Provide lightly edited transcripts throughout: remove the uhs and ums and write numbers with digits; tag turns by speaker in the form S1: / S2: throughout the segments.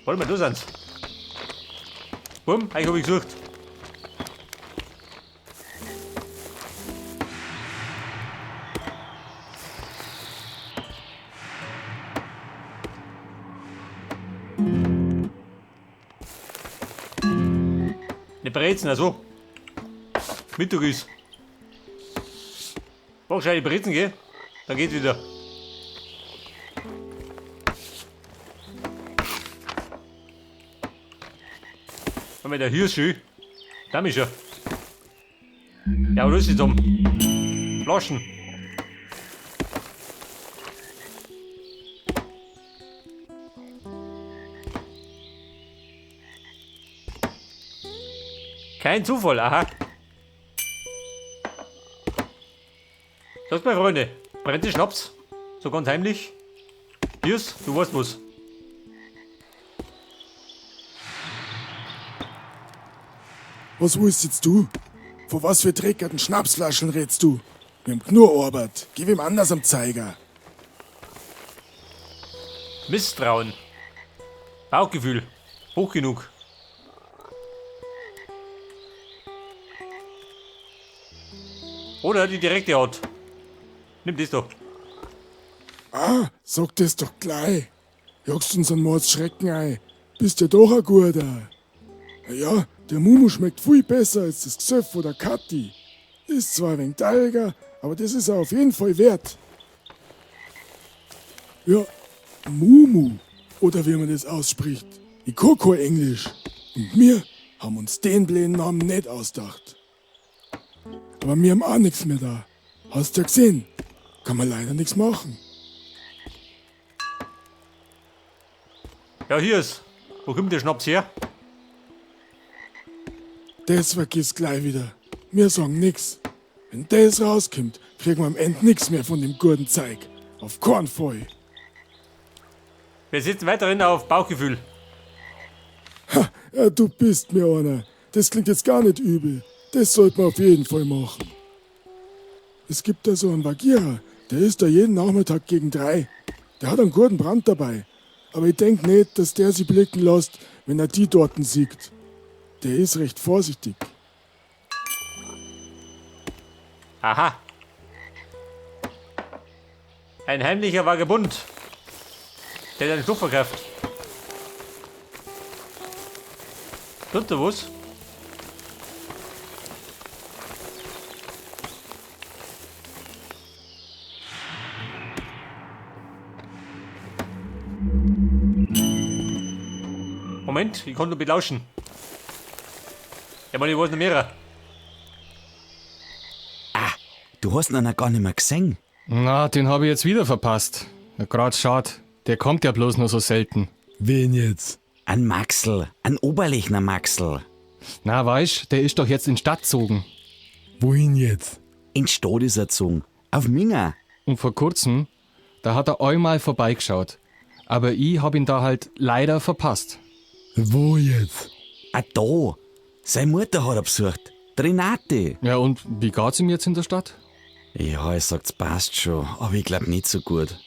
S1: Warte mal, da sind's. Bumm, euch hab ich gesucht. Ne Brezen, also. Mittag ist. Mach schnell die Brezen, gell? Dann geht's wieder. Warte mal, der hier ist schön. Da ist er. Ja, aber los jetzt um. Flaschen. Kein Zufall, aha. Sagt mal, Freunde, brennt die Schnaps? So ganz heimlich? Hirs, du weißt was.
S2: Was willst jetzt du? Vor was für dreckigen Schnapsflaschen redst du? Wir haben nur Arbeit. Gib ihm anders am Zeiger.
S1: Misstrauen. Bauchgefühl. Hoch genug. Oder die direkte Art. Nimm das doch.
S2: Ah, sag das doch gleich. Jagst uns einen Mordsschrecken ein. Bist ja doch ein guter. Na ja, der Mumu schmeckt viel besser als das Gesöff oder Kathi. Ist zwar ein wenig teurer, aber das ist er auf jeden Fall wert. Ja, Mumu, oder wie man das ausspricht. Ich kann kein Englisch. Und wir haben uns den blöden Namen nicht ausgedacht. Aber wir haben auch nichts mehr da. Hast ja gesehen. Kann man leider nichts machen.
S1: Ja, hier ist. Wo kommt der Schnaps her?
S2: Das vergiss gleich wieder. Wir sagen nix. Wenn das rauskommt, kriegen wir am Ende nix mehr von dem guten Zeug. Auf keinen Fall.
S1: Wir sitzen weiterhin auf Bauchgefühl.
S2: Ha, ja, du bist mir einer. Das klingt jetzt gar nicht übel. Das sollte man auf jeden Fall machen. Es gibt da so einen Vagierer, der ist da jeden Nachmittag gegen 3. Der hat einen guten Brand dabei. Aber ich denk nicht, dass der sie blicken lässt, wenn er die dorten sieht. Der ist recht vorsichtig.
S1: Aha. Ein heimlicher Vagabund, der deinen Stoff verkauft. Tut er was? Moment, ich konnte nur belauschen. Ja, Mann, ich weiß noch mehrer.
S3: Ah, du hast ihn noch gar nicht mehr gesehen.
S4: Na, den hab ich jetzt wieder verpasst. Ja, grad schad. Der kommt ja bloß nur so selten.
S2: Wen jetzt?
S3: Ein Maxl, ein Oberlechner Maxl.
S4: Na, weißt, der ist doch jetzt in Stadt gezogen.
S2: Wohin jetzt?
S3: In Stadt ist er gezogen. Auf Minga.
S4: Und vor kurzem, da hat er einmal vorbeigeschaut. Aber ich hab ihn da halt leider verpasst.
S2: Wo jetzt?
S3: Ah, da. Seine Mutter hat er besucht. Die Renate.
S4: Ja, und wie geht's ihm jetzt in der Stadt?
S3: Ja, er sagt's passt schon, aber ich glaub nicht so gut.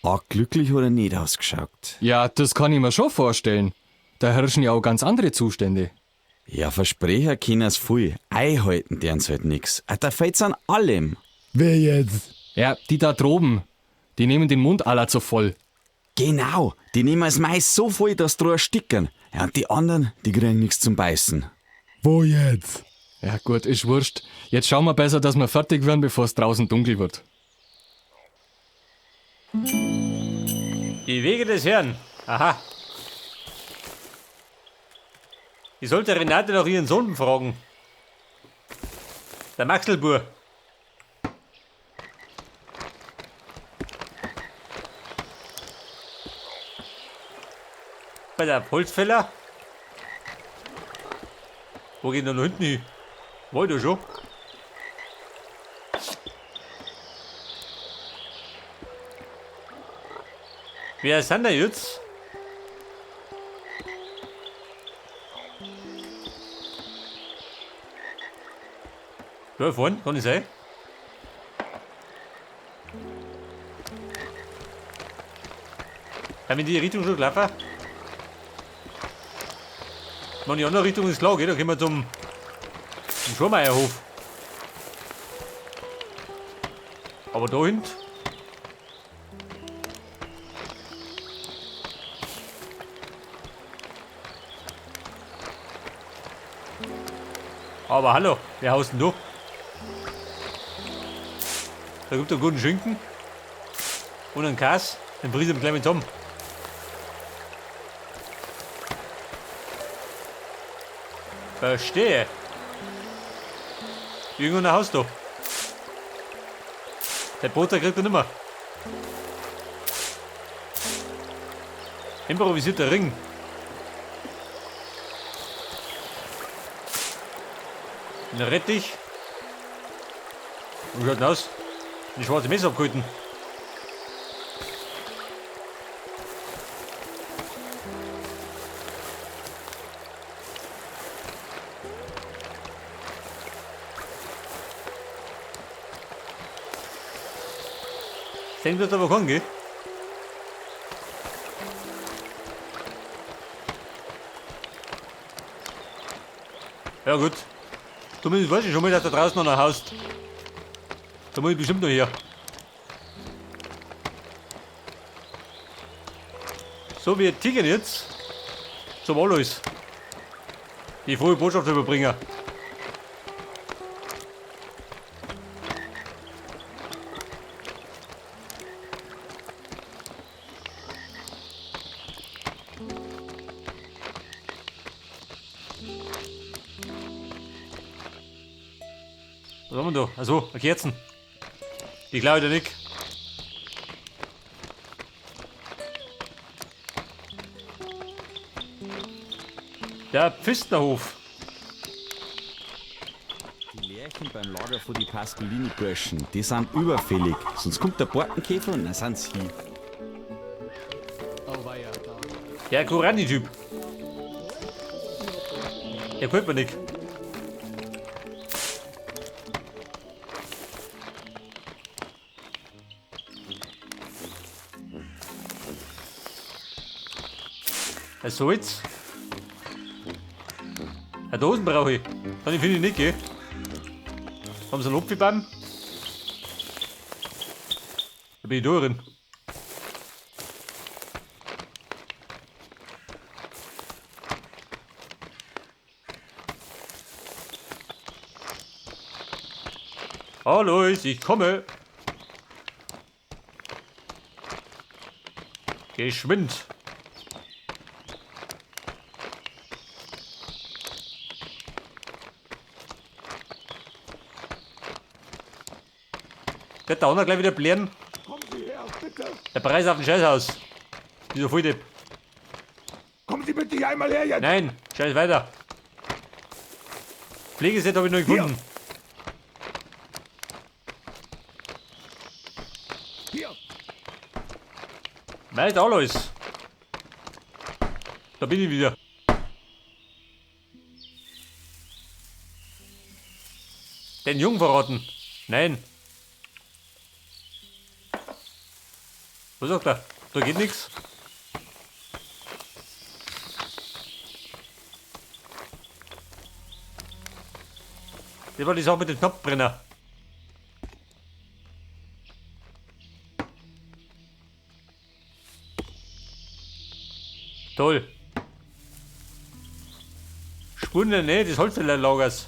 S3: Arg glücklich hat er nicht ausgeschaut.
S4: Ja, das kann ich mir schon vorstellen. Da herrschen ja auch ganz andere Zustände.
S3: Ja, Versprecher können's viel. Einhalten dern's halt nix. Ah, da fehlt's an allem.
S2: Wer jetzt?
S4: Ja, die da droben. Die nehmen den Mund aller zu voll.
S3: Genau, die nehmen es Mais so voll, dass sie ersticken. Ja, und die anderen, die kriegen nix zum Beißen.
S2: Wo jetzt?
S4: Ja gut, ist wurscht. Jetzt schauen wir besser, dass wir fertig werden, bevor es draußen dunkel wird.
S1: Die Wege des Herrn. Aha. Ich sollte Renate nach ihren Sohn fragen. Der Maxelbur. Bei der Holzfäller? Wo geht denn da hinten hin? War ich da schon? Wer sind denn jetzt? Da vorne, kann ich sein? Haben wir in die Richtung schon gelaufen? Ich meine, die andere Richtung ist klar, gell? Da können wir zum Schormeierhof. Aber da hinten. Aber hallo, wer haust denn du? Da gibt es einen guten Schinken und einen Kass, den Brise mit kleinen Tom. Verstehe. Irgendein Haus da. Der Broter kriegt er nimmer. Improvisierter Ring. Ein Rettich. Wie schaut denn aus? Eine schwarze Messer abgehalten. Denkt das aber kann, gell? Ja gut. Zumindest weiß ich schon mal, dass da draußen noch ein haust. Da muss ich bestimmt noch her. So, wir ticken jetzt zum Alois. Die frohe Botschaft überbringen. Was haben wir da? Achso, eine Kerzen. Die klaue ich dir nicht. Der Pfistnerhof.
S3: Die Lärchen beim Lager von die Pascolini-Burschen, die sind überfällig. Sonst kommt der Borkenkäfer und dann sind sie hin.
S4: Oh, weia, da.
S1: Der Kurani-Typ. Der gefällt mir nicht. Was soll's? Eine Dosen brauche ich. Dann finde ich nicht, gell? Haben sie einen Apfelbaum? Da bin ich da drin. Alois, ich komme. Geschwind. Der da auch gleich wieder blären.
S2: Kommen Sie her, bitte.
S1: Der Preis auf dem Scheißhaus. Dieser Volldepp.
S2: Kommen Sie bitte hier einmal her jetzt.
S1: Nein, scheiß weiter. Pflegeset habe ich noch gefunden.
S2: Hier.
S1: Meit Alois. Da bin ich wieder. Den Jungen verraten. Nein. Was sagt er? Da geht nichts. Das war die Sache mit dem Knopfbrenner. Toll. Spuren in der Nähe des Holzfällerlagers.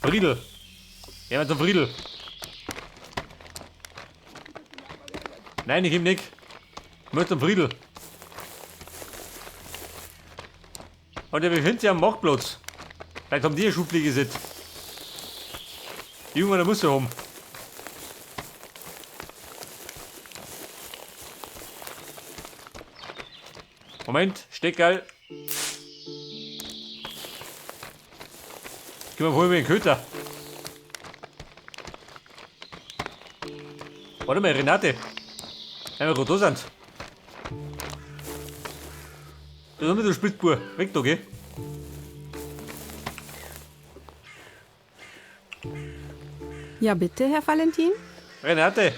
S1: Friedel. Gehen wir zum Friedel. Nein, ich ihm nicht. Ich möchte zum Friedel. Und der befindet sich am Marktplatz. Vielleicht haben die eine Schubfliege gesetzt. Die Jungen, der muss ja haben. Moment, Steckerl. Gehen wir holen wir den Köter. Warte mal, Renate. Wenn wir gerade da sind. Da ist mit der Spitzbur. Weg da, gell?
S5: Ja, bitte, Herr Valentin?
S1: Renate,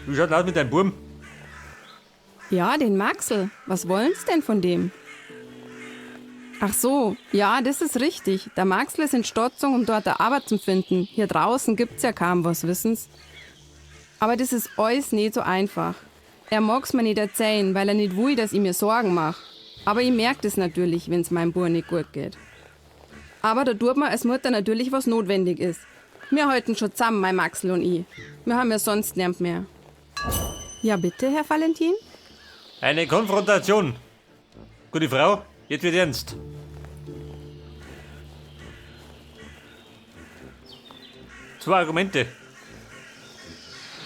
S1: wie schaut denn aus mit deinem Burm?
S5: Ja, den Maxl. Was wollen's denn von dem? Ach so, ja, das ist richtig. Der Maxl ist in Stotzung, um dort eine Arbeit zu finden. Hier draußen gibt's ja kaum was, wissen's. Aber das ist alles nicht so einfach. Er mag's mir nicht erzählen, weil er nicht will, dass ich mir Sorgen mach. Aber ich merk das natürlich, wenn's meinem Bub nicht gut geht. Aber da tut man als Mutter natürlich, was notwendig ist. Wir halten schon zusammen, mein Maxl und ich. Wir haben ja sonst niemand mehr. Ja, bitte, Herr Valentin?
S1: Eine Konfrontation. Gute Frau, jetzt wird ernst. Zwei Argumente.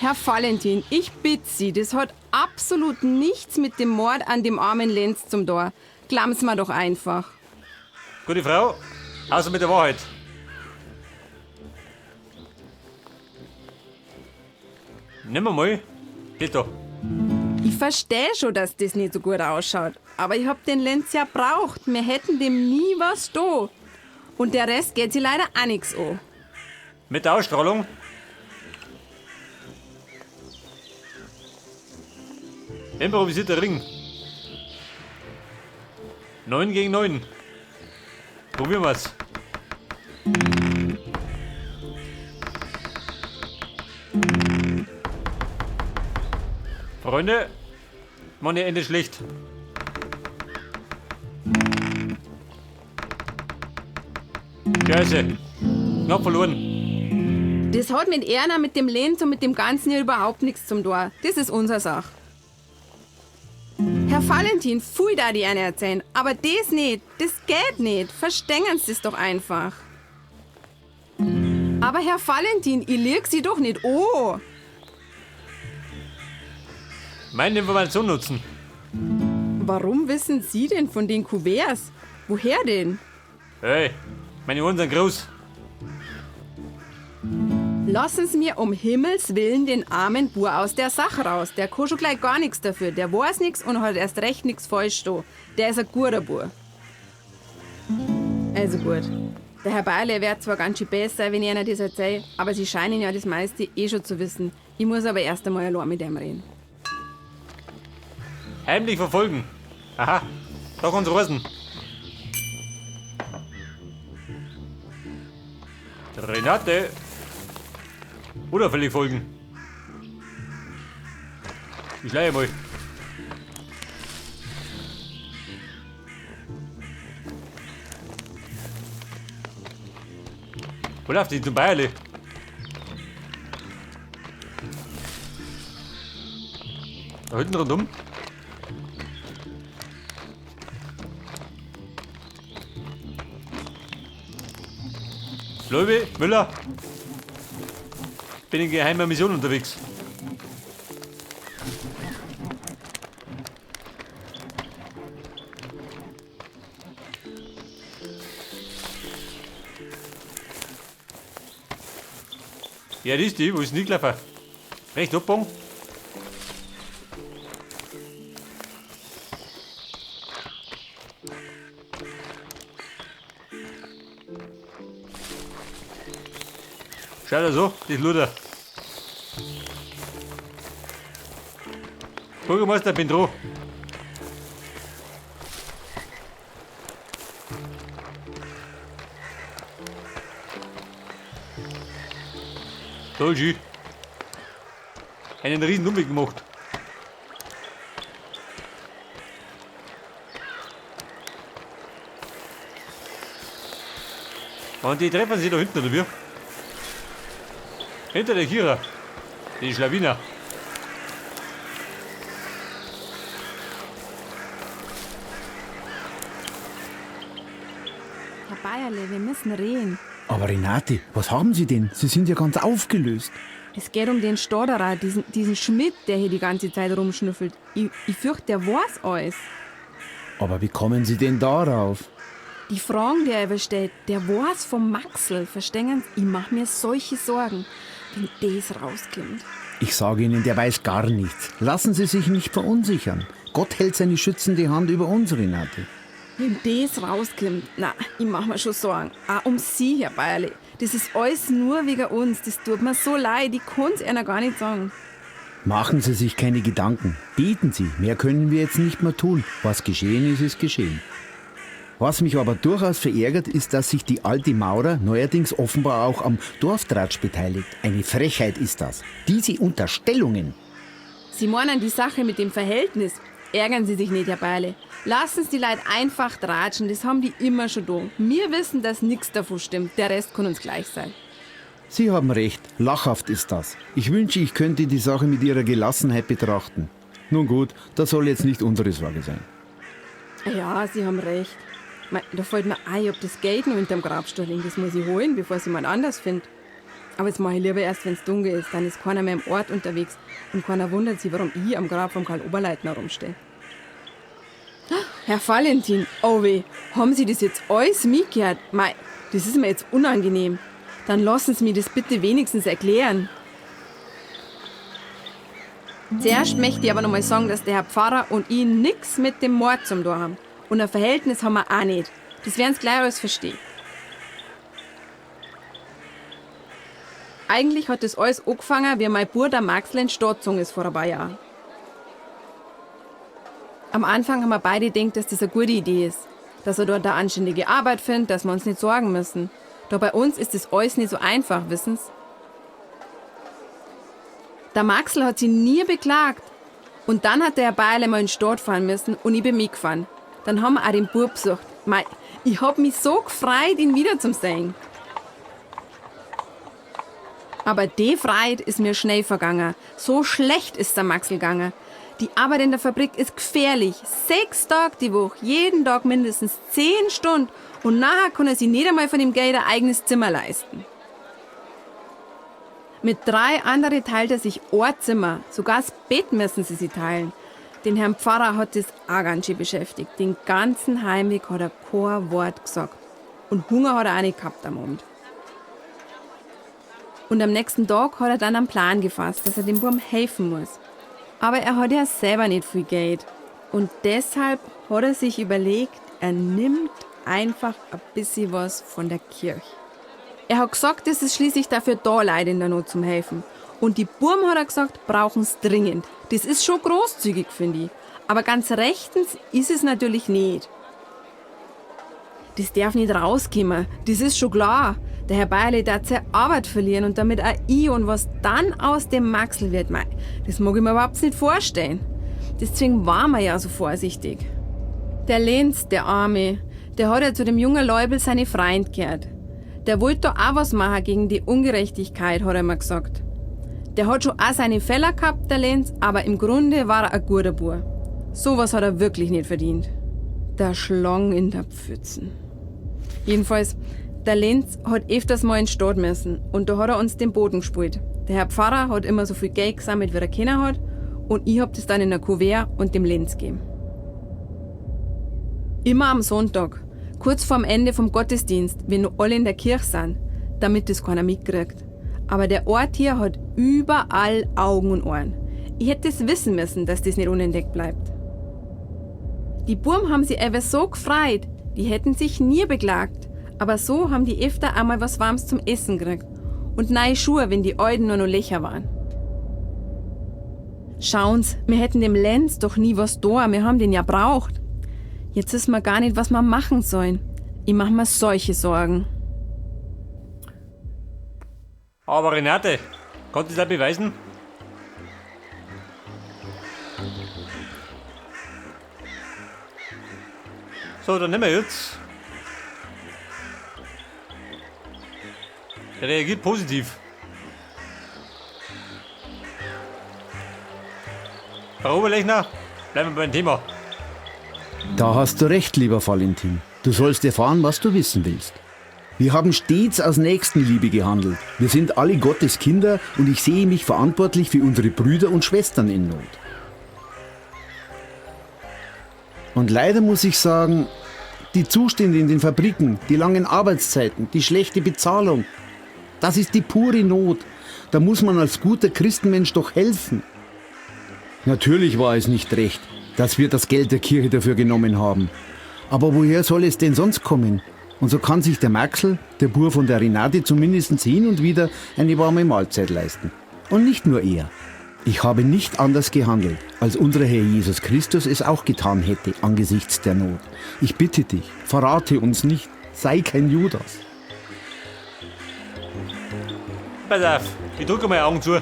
S5: Herr Valentin, ich bitte Sie, das hat absolut nichts mit dem Mord an dem armen Lenz zum Tor. Glauben's mir doch einfach.
S1: Gute Frau, außer mit der Wahrheit. Nimm mal. Geht doch.
S5: Ich verstehe schon, dass das nicht so gut ausschaut. Aber ich hab den Lenz ja braucht. Wir hätten dem nie was da. Und der Rest geht sie leider auch nix an.
S1: Mit der Ausstrahlung. Improvisierter Ring. 9 gegen 9. Probieren wir's. Freunde, meine Ende schlecht. Scheiße. Knapp verloren.
S5: Das hat mit Erna, mit dem Lenz und mit dem Ganzen hier überhaupt nichts zum Tor. Das ist unsere Sache. Herr Valentin, pfui da die eine erzählen, aber das nicht, das geht nicht. Verstehen Sie das doch einfach. Aber Herr Valentin, ich lieg Sie doch nicht an.
S1: Meine Information nutzen.
S5: Warum wissen Sie denn von den Kuverts? Woher denn?
S1: Hey, meine Ohren sind groß.
S5: Lassen Sie mir um Himmels Willen den armen Bur aus der Sache raus. Der kann schon gleich gar nichts dafür. Der weiß nichts und hat erst recht nichts falsch da. Der ist ein guter Bur. Also gut. Der Herr Beile wäre zwar ganz schön besser, wenn ich einer das erzähle, aber Sie scheinen ja das meiste eh schon zu wissen. Ich muss aber erst einmal allein mit ihm reden.
S1: Heimlich verfolgen. Aha, da kann's reisen. Renate. Unauffällig folgen. Ich schleiche mal. Wo läuft die zum Bayerle? Da hinten rundum. Löwe, Müller. Bin in geheimer Mission unterwegs. Ja, das ist die, wo ist denn die gelaufen? Recht abbogen. Schau dir so, das Luder. Bürgermeister, bin dran. Toll, schön. Einen riesen Umweg gemacht. Und die treffen sich da hinten, oder wie? Hinter der Kira. Die Schlawiner.
S5: Herr Bayerle, wir müssen reden.
S6: Aber Renate, was haben Sie denn? Sie sind ja ganz aufgelöst.
S5: Es geht um den Stoderer, diesen Schmidt, der hier die ganze Zeit rumschnüffelt. Ich fürchte, der weiß alles.
S6: Aber wie kommen Sie denn darauf?
S5: Die Fragen, die er überstellt, der weiß vom Maxl. Verstehen Sie? Ich mach mir solche Sorgen, wenn das rauskommt.
S6: Ich sage Ihnen, der weiß gar nichts. Lassen Sie sich nicht verunsichern. Gott hält seine schützende Hand über uns, Renate.
S5: Wenn das rauskommt, na, ich mach mir schon Sorgen. Auch um Sie, Herr Bayerle. Das ist alles nur wegen uns. Das tut mir so leid. Ich kann's einer gar nicht sagen.
S6: Machen Sie sich keine Gedanken. Beten Sie. Mehr können wir jetzt nicht mehr tun. Was geschehen ist, ist geschehen. Was mich aber durchaus verärgert, ist, dass sich die alte Maurer neuerdings offenbar auch am Dorftratsch beteiligt. Eine Frechheit ist das. Diese Unterstellungen.
S5: Sie meinen die Sache mit dem Verhältnis. Ärgern Sie sich nicht, Herr Beile. Lassen Sie die Leute einfach tratschen, das haben die immer schon da. Wir wissen, dass nichts davon stimmt. Der Rest kann uns gleich sein.
S6: Sie haben recht, lachhaft ist das. Ich wünsche, ich könnte die Sache mit Ihrer Gelassenheit betrachten. Nun gut, das soll jetzt nicht unsere Sorge sein.
S5: Ja, Sie haben recht. Da fällt mir ein, ob das Geld noch hinterm Grabstuhl liegt. Das muss ich holen, bevor es jemand anders findet. Aber das mache ich lieber erst, wenn's dunkel ist. Dann ist keiner mehr im Ort unterwegs und keiner wundert sich, warum ich am Grab vom Karl Oberleitner rumstehe. Herr Valentin, oh weh, haben Sie das jetzt alles mitgehört? Mei, das ist mir jetzt unangenehm. Dann lassen Sie mir das bitte wenigstens erklären. Zuerst möchte ich aber noch mal sagen, dass der Herr Pfarrer und ich nix mit dem Mord zum tun haben. Und ein Verhältnis haben wir auch nicht. Das werden Sie gleich alles verstehen. Eigentlich hat das alles angefangen, wie mein Bruder Maxl in Stadt gezogen ist vor ein paar Jahren. Am Anfang haben wir beide gedacht, dass das eine gute Idee ist. Dass er dort eine anständige Arbeit findet, dass wir uns nicht sorgen müssen. Doch bei uns ist das alles nicht so einfach, wissen's? Der Maxl hat sich nie beklagt. Und dann hat der Herr Beile mal in die Stadt fahren müssen und ich bin mitgefahren. Dann haben wir auch den Bub besucht. Mei, ich hab mich so gefreut, ihn wieder zum sehen. Aber die Freude ist mir schnell vergangen. So schlecht ist der Maxl gegangen. Die Arbeit in der Fabrik ist gefährlich. 6 Tage die Woche, jeden Tag mindestens 10 Stunden. Und nachher kann er sich nicht einmal von dem Geld ein eigenes Zimmer leisten. Mit 3 anderen teilt er sich ein Zimmer. Sogar das Bett müssen sie sich teilen. Den Herrn Pfarrer hat das auch ganz schön beschäftigt. Den ganzen Heimweg hat er kein Wort gesagt. Und Hunger hat er auch nicht gehabt am Abend. Und am nächsten Tag hat er dann einen Plan gefasst, dass er dem Burm helfen muss. Aber er hat ja selber nicht viel Geld. Und deshalb hat er sich überlegt, er nimmt einfach ein bisschen was von der Kirche. Er hat gesagt, es ist schließlich dafür da, Leute in der Not zum Helfen. Und die Burm, hat er gesagt, brauchen's dringend. Das ist schon großzügig, finde ich. Aber ganz rechtens ist es natürlich nicht. Das darf nicht rauskommen, das ist schon klar. Der Herr Beile darf seine Arbeit verlieren und damit auch ich und was dann aus dem Maxl wird, mei, das mag ich mir überhaupt nicht vorstellen. Deswegen waren wir ja so vorsichtig. Der Lenz, der Arme, der hat ja zu dem jungen Leubel seine Freund gehört. Der wollte da auch was machen gegen die Ungerechtigkeit, hat er mir gesagt. Der hat schon auch seine Fehler gehabt, der Lenz, aber im Grunde war er ein guter Bub. Sowas hat er wirklich nicht verdient. Der Schlang in der Pfützen. Jedenfalls, der Lenz hat öfters mal in die Stadt müssen und da hat er uns den Boden gespult. Der Herr Pfarrer hat immer so viel Geld gesammelt, wie er können hat, und ich hab das dann in der Kuvert und dem Lenz gegeben. Immer am Sonntag, kurz vorm Ende vom Gottesdienst, wenn noch alle in der Kirche sind, damit das keiner mitkriegt. Aber der Ort hier hat überall Augen und Ohren. Ich hätte es wissen müssen, dass das nicht unentdeckt bleibt. Die Burm haben sich einfach so gefreut, die hätten sich nie beklagt. Aber so haben die öfter einmal was Warmes zum Essen gekriegt. Und neue Schuhe, wenn die alten nur noch Löcher waren. Schauen's, wir hätten dem Lenz doch nie was da, wir haben den ja braucht. Jetzt wissen wir gar nicht, was wir machen sollen. Ich mach mir solche Sorgen.
S1: Aber Renate, kannst du das beweisen? So, dann nehmen wir jetzt. Er reagiert positiv. Frau Oberlechner, bleiben wir beim Thema.
S6: Da hast du recht, lieber Valentin. Du sollst erfahren, was du wissen willst. Wir haben stets aus Nächstenliebe gehandelt. Wir sind alle Gottes Kinder und ich sehe mich verantwortlich für unsere Brüder und Schwestern in Not. Und leider muss ich sagen, die Zustände in den Fabriken, die langen Arbeitszeiten, die schlechte Bezahlung, das ist die pure Not. Da muss man als guter Christenmensch doch helfen. Natürlich war es nicht recht, dass wir das Geld der Kirche dafür genommen haben. Aber woher soll es denn sonst kommen? Und so kann sich der Maxl, der Bur von der Renate, zumindest hin und wieder eine warme Mahlzeit leisten. Und nicht nur er. Ich habe nicht anders gehandelt, als unser Herr Jesus Christus es auch getan hätte angesichts der Not. Ich bitte dich, verrate uns nicht, sei kein Judas.
S1: Pass auf, ich drücke meine Augen zu.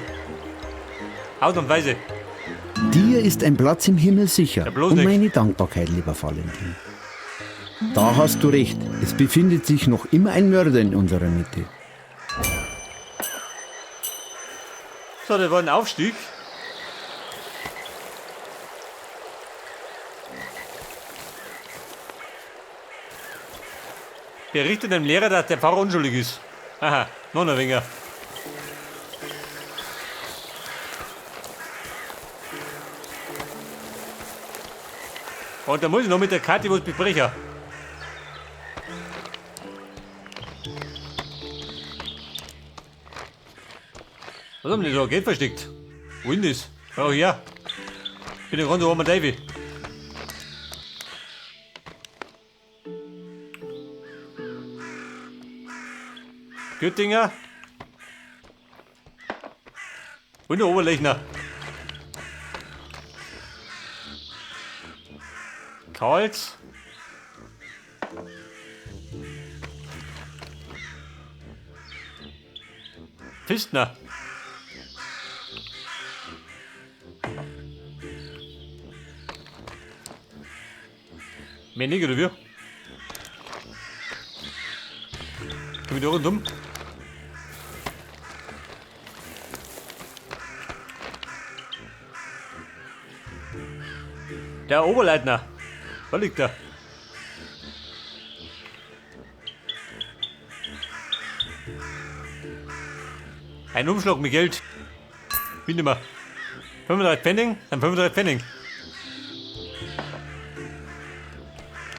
S1: Ausnahmsweise.
S6: Dir ist ein Platz im Himmel sicher.
S1: Ja, bloß
S6: Und
S1: nicht.
S6: meine Dankbarkeit, lieber Valentin. Da hast du recht. Es befindet sich noch immer ein Mörder in unserer Mitte.
S1: So, das war ein Aufstieg. Berichtet dem Lehrer, dass der Pfarrer unschuldig ist. Aha, noch ein wenig. Und da muss ich noch mit der Kathi was besprechen. Was haben die da Geld versteckt? Wo ist denn das? Oh ja. Bin ja gerade so armer Davy. Göttinger. Und der Oberlechner. Karls. Pfistner. Mehr nicht, oder wie? Komm ich da rundum? Der Oberleitner. Da liegt er. Ein Umschlag mit Geld. Wie nimmer. 35 Pfennig, dann 35 Pfennig.